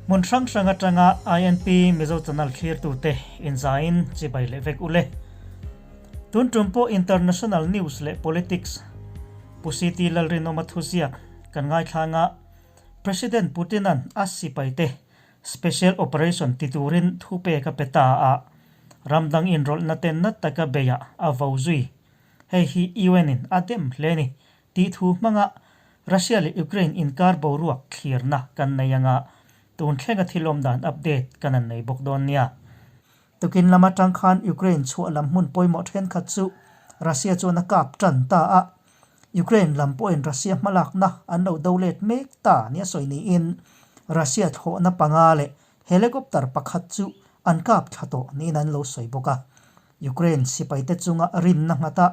Hmun hrang hrang atanga INP Mizo Channel thlirtute inzaiin chibai leh vek ule. Tun tum pawh International News leh Politics Pu CT Lalrinawma thuziak kan ngaithlang a, President Putin-a'n a sipaite Special Operation ti turin thupek a pe ta a, ram dang inrawlhna ten na taka beiah a vo zui. Hei hi UN in a dem hle ni tih thu hmanga Russia leh Ukraine inkar boruak thlirna kan nei anga tun thlenga thil awm dan update kan han nei bawk dawn nia. Tukin lam atang khan Ukraine chhuah lam hmun pawimawh thenkhat chu Russia chuan a kap tan ta a, Ukraine lam pawhin Russia hmalakna an lo do let mek ta nia sawi niin Russia thlawhna panga leh helicopter pakhat chu an kap thla tawh niin an lo sawi bawk a. Ukraine sipaite chunga rinna nghata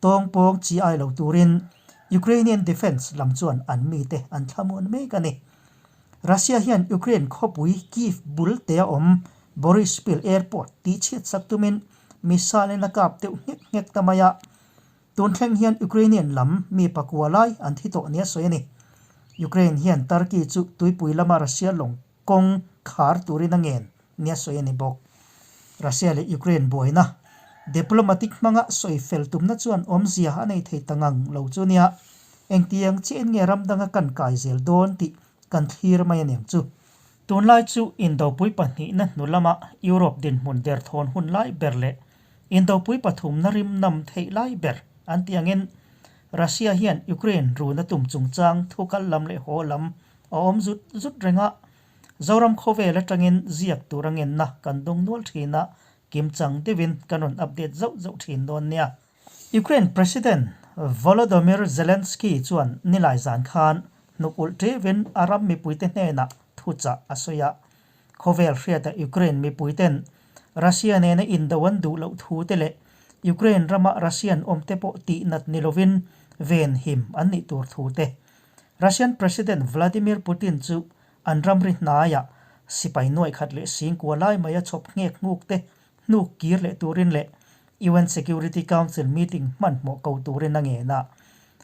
tawngpawng chi ai lo turin Ukrainian Defence lam chuan an mite an thlamuan mek a ni. Russia hian Ukraine khawpui Kyiv bul te a awm Boryspil Airport tihchhiat sak tumin missile in a kap deuh nghek nghek ta mai a. Tun thleng hian Ukrainian lam mi pakua lai an thi tawh nia sawi a ni. Ukraine hian Turkey chu tuipui lama Russia lawng kawng khar turin a ngen nia sawi a ni bawk. Russia leh Ukraine buaina diplomatic hmanga sawi fel tumna chuan awmzia a nei thei ta ngang lo chu nia, engtiang chiahin nge ram danga kan kai zel dawn tih kan thlir mai aniang chu. Tunlai chu Indopui pahnihna hnu lama Europe dinhmun derthawn hun lai ber leh Indopui pathumna rim nam theih lai ber an tih angin Russia hian Ukraine run a tum chungchang thu kal lam leh haw lam a awm zut zut reng a, Zoram khawvel atangin ziak tur a ngenna kan dawng nual thin a, kimchang deuhin kan rawn update zauh zauh thin dawn nia. Ukraine President Volodymyr Zelensky chuan nilai zan khan hnuk ulh teuhin a ram mipuite hnenah thuchah a sawi a, Khawvel hriata Ukraine mipuiten Russia nena indo an duh loh thu te leh Ukraine rama Russian awmte pawh tihnat ni lovin ven him an nih tur thu te Russian President Vladimir Putin chu an ramri hnaiah sipai nuaih khat leh singkua lai mai a chhawp nghek nghuk te hnuk kir leh turin leh UN Security Council meeting hmanhmawh ko turin a ngen a.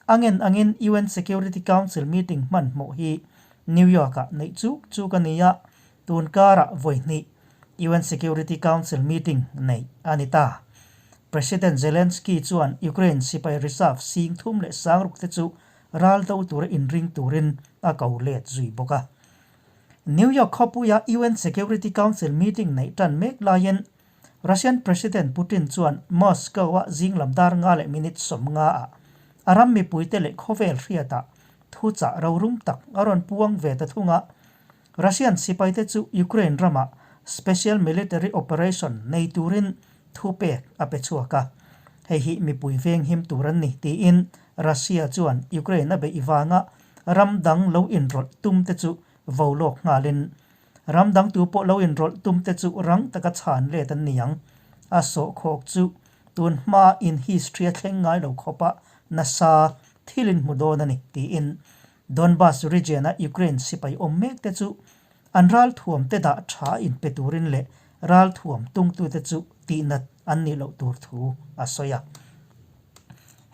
A ngen angin UN Security Council meeting hmanhmawh hi New York-ah neih chuk chuk a ni a, tun karah vawi hnih UN Security Council meeting neih a ni ta. President Zelensky chuan Ukraine sipai reserve sing thum leh sangruk te chu ral do tura inring turin a ko let zui bawk a. New York khawpuia UN Security Council meeting neih tan mek laiin Russian President Putin chuan Moscow-a zinglam dar nga leh minute 50 ah a ram mipuite leh khawvel hriatah thuchah rorum tak a rawn puang ve ta thung a. Russian sipaite chu Ukraine ramah special military operation nei turin thupek a pe chhuak a. Hei hi mipui venghim tur an ni tiin Russia chuan Ukraine a beih vanga ram dang lo inrawlh tumte chu vo lawk nghalin Ram dang tu pawh lo inrawlh tum te chu rang taka chhan let an ni ang. A sawhkhawk chu tun hma in history a thleng ngai lo khawp a, nasa thil in hmu dawn a ni, tiin Donbas region a Ukraine sipai awm mek te chu an ralthuam te dah tha in pe turin leh ralthuam tungtute chu tihnat an nih loh tur thu a sawi a.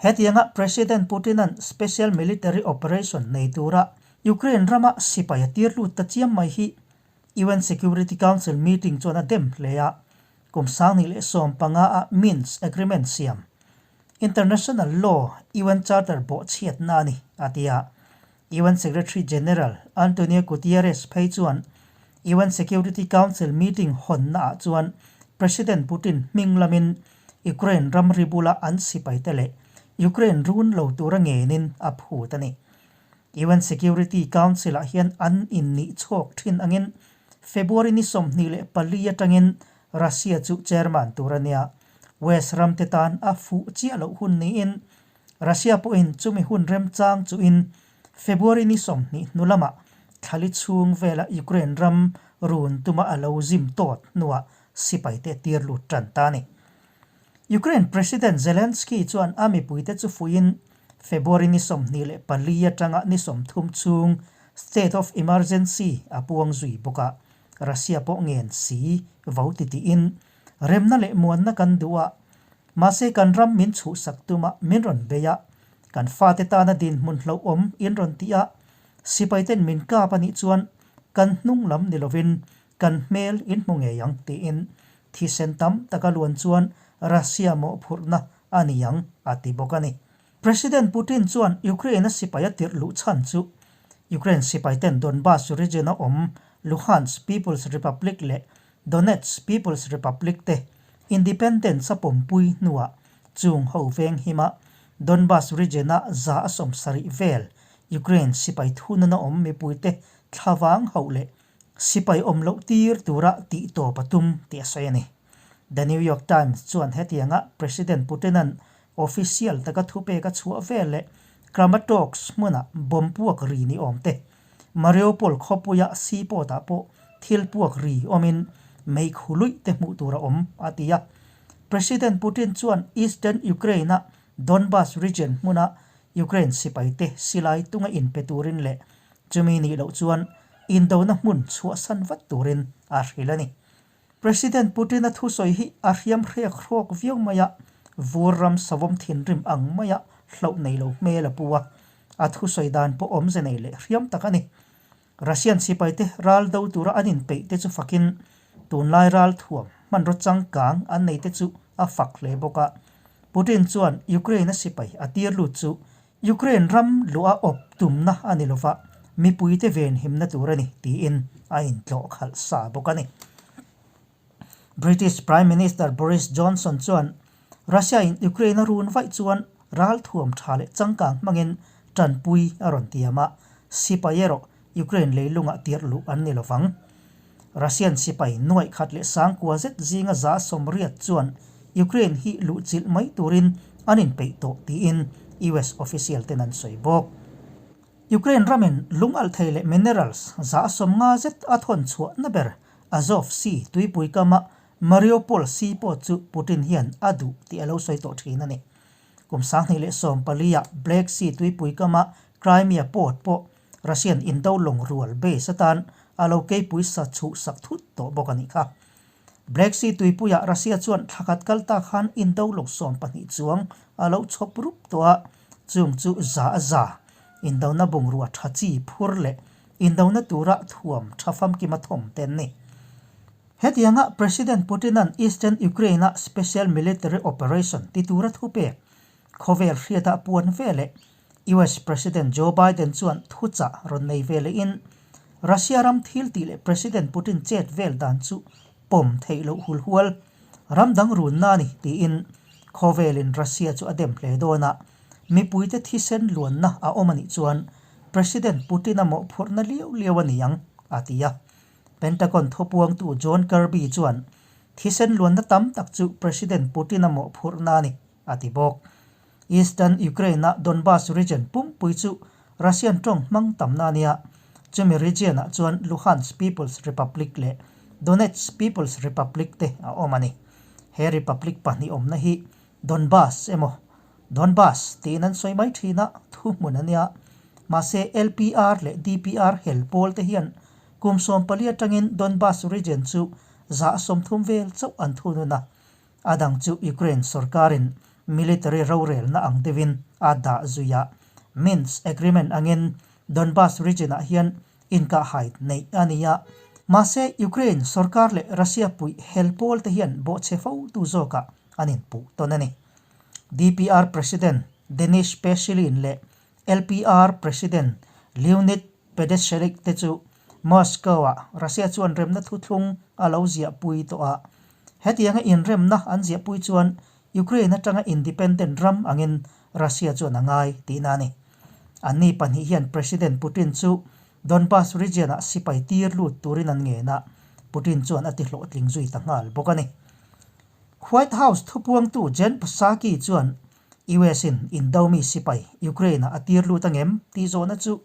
Hetianga President Putin-a'n special military operation nei tura Ukraine rama sipai a tir lut ta chiam mai hi UN Security Council meeting chuan a dem hle a, kum 2015 a Minsk Agreement siam, international law UN Charter bawhchhiatna a ni, a ti a. UN Secretary General Antonio Guterres phei chuan UN Security Council meeting hawnna ah chuan President Putin hming lamin Ukraine ramri bula an sipaite leh Ukraine run lo tura ngenin a phut a ni. UN Security Council ah hian an innih chhuak thin angin February ni 24 atangin Russia chu chairman tur a nia. West ram te tan a fuh chiah loh hun niin Russia pawhin chumi hun remchang chuhin February ni 20 hnu lamah thlali chhung vela Ukraine ram run tuma a lo zim tawt hnuah sipai te tir lut tan ta a ni. Ukraine President Zelensky chuan a mipuite chu fuihin February ni 24 atanga ni 30 chhung state of emergency a puang zui bawk a, Russia pawh ngen si vo ti tiin remna leh muanna kan duh a, mahse kan ram min chhuhsak tuma min rawn bei a, kan fate tana dinhmun hlauhawm in rawn ti a, sipaiten min kap a nih chuan. kan hnung lam ni lovin kan hmel in hmu ngei ang tiin thisen tam taka luan chuan Russia mawhphurhna a ni ang a ti bawk a ni. President Putin chuan Ukraine-a sipai a tirh luh chhan chu Ukraine sipaiten Donbas region-a awm Luhansk People's Republic leh Donetsk People's Republic te independence a pawmpui hnuah chung ho veng hima Donbas region-a 170 vel Ukraine sipai thununa awm mipuite thlavang hauh leh sipai awm loh tir tura tih tawp a tum tih a sawi a ni. The New York Times chuan hetianga President Putin-a'n official taka thupek a chhuah vel leh Kramatorsk hmuna bomb puak ri ni awm te, Mariupol khawpuia seaport-ah pawh thil puak ri awmin meikhu luih te hmuh tur a awm, a ti a. President Putin chuan Eastern Ukraine-a Donbas region hmuna Ukraine sipaite silai tunga inpe turin leh chumi nih loh chuan indona hmun chhuahsan vat turin a hrilh a ni. President Putin-a thusawi hi a hriam hrek hrawk viau mai a, vur ram savawm thinrim ang maia hloh nei lo hmel a pu a, a thusawi dan pawh awmze nei leh hriam tak a ni. Russian sipaite ral do tura an inpeih te chu fakin tunlai ral thuam hmanraw changkang an nei te chu a fak hle bawk a. Putin chuan Ukraine-a sipai a tir lut chu Ukraine ram luh a awp tumna a ni lova, mipuite venhimna tur a ni tiin a intlawh khalh sa bawk a ni. British Prime Minister Boris Johnson chuan Russia-in Ukraine a run vaih chuan ralthuam tha leh changkang hmangin tanpui a rawn tiam a, sipai erawh Ukraine leilungah tirh luh an ni lovang. Russian sipai nuaih khat leh sangkua zet zinga 180 chuan Ukraine hi luhchilh mai turin an inpeih tawh tiin US official ten an sawi bawk. Ukraine ramin lungalhthei leh minerals 50 zet a thawn chhuahna ber Azov Sea tuipui kama Mariupol seaport chu Putin hian a duh tih a lo sawi tawh thin a ni. Kum 2014 ah Black Sea tuipui kama Crimea port pawh Russian indo lawng rual base atan a lo keipui sa chhuh sak thut tawh bawk a nih kha. Black Sea tuipuiah Russia chuan thla khat kal ta khan indo lawng 12 chuang a lo chhawp rup tawh a, chung chu za a za indona bungrua tha chi phur leh indona tura thuam tha famkima thawm te an ni. Hetianga President Putin-a'n Eastern Ukraine-a Special Military Operation ti tura thupek khawvel hriata puan veleh US President Joe Biden chuan thuchah rawn nei ve lehin Russia ram thil tih leh President Putin chet vel dan chu pawm theih loh hulhual ram dang runna a ni tiin khawvelin Russia chu a dem hle dawn a, mipuite thisen luanna a awm a nih chuan President Putin-a mawhphurhna liau liau a ni ang, a ti a. Pentagon thupuangtu John Kirby chuan thisen luanna tam tak chu President Putin-a mawhphurhna a ni, a ti bawk. Eastern Ukraine-a Donbas region pumpui chu Russian tawng hmang tamna a nia. Chumi region-ah chuan Luhansk People's Republic leh Donetsk People's Republic te a awm a ni. He republic pahnih awmna hi Donbas emaw Donbas tiin an sawi mai thin a, thuhmun a nia. Mahse LPR leh DPR hel pawl te hian kum 14 atangin Donbas region chu 30% vel chauh an thunun a. A dang chu Ukraine sorkarin military rorelna ang deuhin a dah zui a. Minsk Agreement angin Donbas region-ah hian inkahhai neih a ni a. Mahse, Ukraine sorkar leh Russia puih hel pawl te hian bawhchhe fotu zawkah an inpuh tawn a ni. DPR President Denis Pushilin leh LPR President Leonid Pedeshelik te chu Moscow-ah Russia chuan remna thuthlung a lo ziahpui tawh a. Hetianga inremna an ziahpui chuan Ukraine atanga independent ram angin Russia chuan a ngai tihna a ni. Anni pahnih hian President Putin chu Donbas region-ah sipai tir lut turin an ngen a, Putin chuan a ti hlawhtling zui ta nghal bawk a ni. White House thupuangtu Jen Psaki chuan US in indomi sipai Ukraine-ah a tir lut angem tih zawhna chu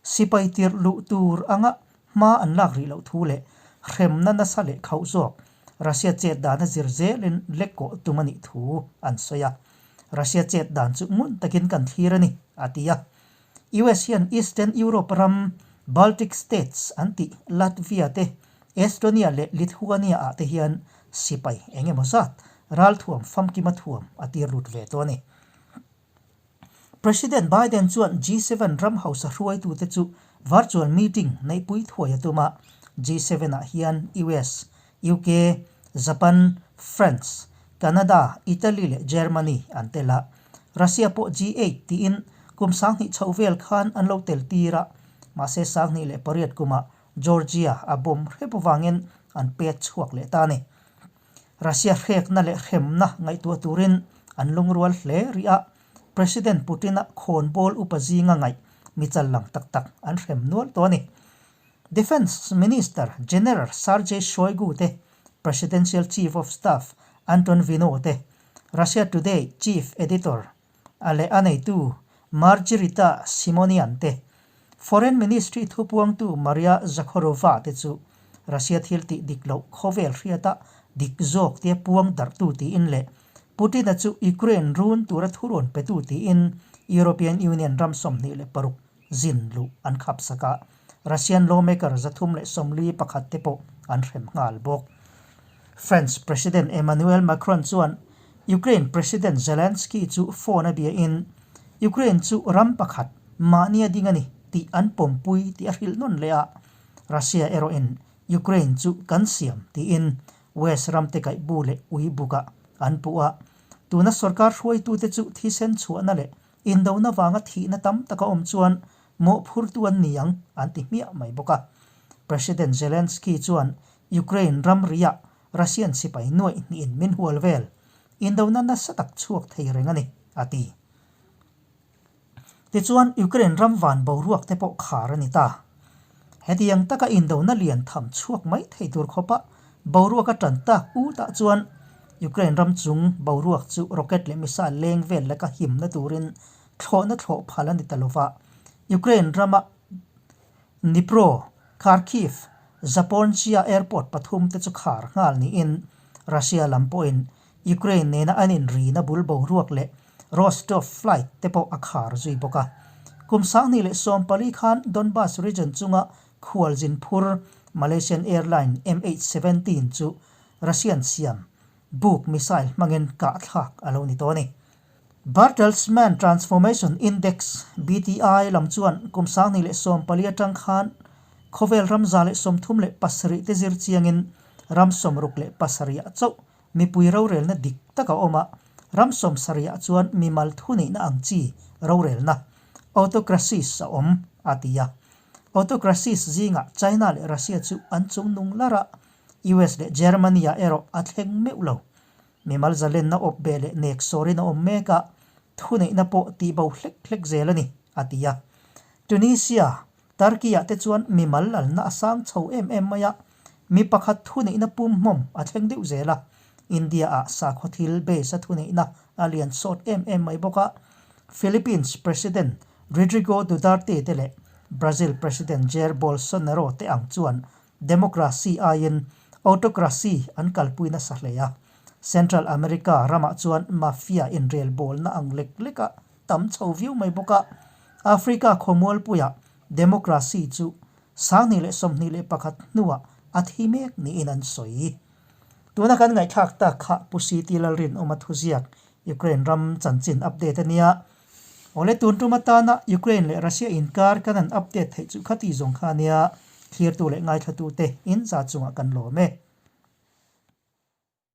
sipai tirh luh tur anga hma an lak rih loh thu leh hremna nasa leh khauh zawk Russia chet dana zir zelin lekkawh tum a nih thu an sawi a. Russia chet dan chu ngun takin kan thlir a ni, a ti a. US hian Eastern Europe ram Baltic States an tih Latvia te, Estonia leh Lithuania ah te hian sipai eng emaw zat ralthuam famkima thuam a tir lut ve tawh a ni. President Biden chuan G seven ram hausa hruaitute chu virtual meeting neihpui thuai a tum a, G7 ah hian US, UK, Japan, France, Canada, Italy leh Germany an tel a. Russia pawh G8 tiin kum 2000 chho vel khan an lo tel tir a, mahse 2008 kumah Georgia a bomb hrep avangin an pet chhuak leh ta a ni. Russia hrekna leh hremna ngaihtuah turin an lungrual hle rih a, President Putin-a khawnbawl upa zinga ngaih mi chal lang tak tak an hrem nual tawh a ni. Defence Minister General Sergei Shoigu te, Presidential Chief of Staff Anton Vino te, Russia Today Chief Editor a leh a neitu Margarita Simonian te, Foreign Ministry thupuangtu Maria Zakharova te chu Russia thil tih dik loh khawvel hriata dik zawk tia puang darhtu tiin leh Putin-a chu Ukraine run tura thurawn petu tiin European Union ram 26 zin luh an khap sak a, Russian lawmaker 341 te pawh an hrem nghal bawk. French President Emmanuel Macron chuan Ukraine President Zelensky chu phone a biain Ukraine chu ram pakhat mahni a ding a ni tih an pawmpui tih a hrilh nawn leh a, Russia erawhin Ukraine chu kan siam tiin West ramte kaihbu leh ui bukah an puh a, tuna sorkar hruaitute chu thisen chhuahna leh Indona vanga thihna tam tak a awm chuan mawhphurtu an ni ang an ti hmiah mai bawk a. President Zelensky chuan Ukraine ramriah Russian sipai nuaih hnihin min hual vel. Indona nasa tak chhuak thei reng a ni, a ti. Tichuan Ukraine ram van boruak te pawh khar a ni ta. Hetiang taka indona lian tham chhuak mai thei tur khawpa boruak a tan tak utah chuan Ukraine ram chung boruak chu rocket leh missile leng vel laka himna turin thlawhna thlawh phal a ni ta lova. Ukraine rama Dnipro, Kharkiv, Zaporizhzhia airport pathum te chu khar nghal niin Russia lam pawhin Ukraine nena an inrina bul boruak leh Rostov flight te pawh a khar zui bawk a. Kum 2014 khan Donbas region chunga khualzin phur Malaysian Airline MH17 chu Russian siam Buk missile hmangin kahthlak a lo ni tawh a ni. Bertelsmann Transformation Index, BTI, lam chuan kum 2014 atang khan khawvel ram 137 te zir chiangin ram 67 ah chauh Mipui rorelna dik tak a awm a, ram sawmsarihah chuan mimal thuneihna ang chi rorelna, autocracies, a awm, a ti a. Autocracies zingah China leh Russia chu an chungnung lar a, US leh Germany-ah erawh a thleng meuh lo. Mimal zalenna awp beh leh nek sawrin a awm mek a, thuneihna pawh tihbo hlek hlek zel a ni, a ti a. Tunisia, Turkey-ah te chuan mimal lalna a sang chho em em mai a, mi pakhat thuneihna pumhmawm a thleng deuh zel a, India-ah sakhaw thil base a thuneihna a lian sawt em em mai bawk a, Philippines President Rodrigo Duterte te leh Brazil President Jair Bolsonaro te ang chuan democracy aiin autocracy an kalpui nasa hle a, Central America ramah chuan mafia inrelbawlna ang lek lek a tam chho viau mai bawk a, Africa khawmualpuiah democracy chu 2021 hnuah a thi mek niin an sawi. Tuna kan ngaihthlak tak kha Pu CT Lalrinawma thuziak Ukraine ram chanchin update a nia. Awle tun tum atana Ukraine leh Russia inkar kan han update theih chu khati zawng kha ania, thlirtu leh ngaithlatute in za chungah kan lawm e.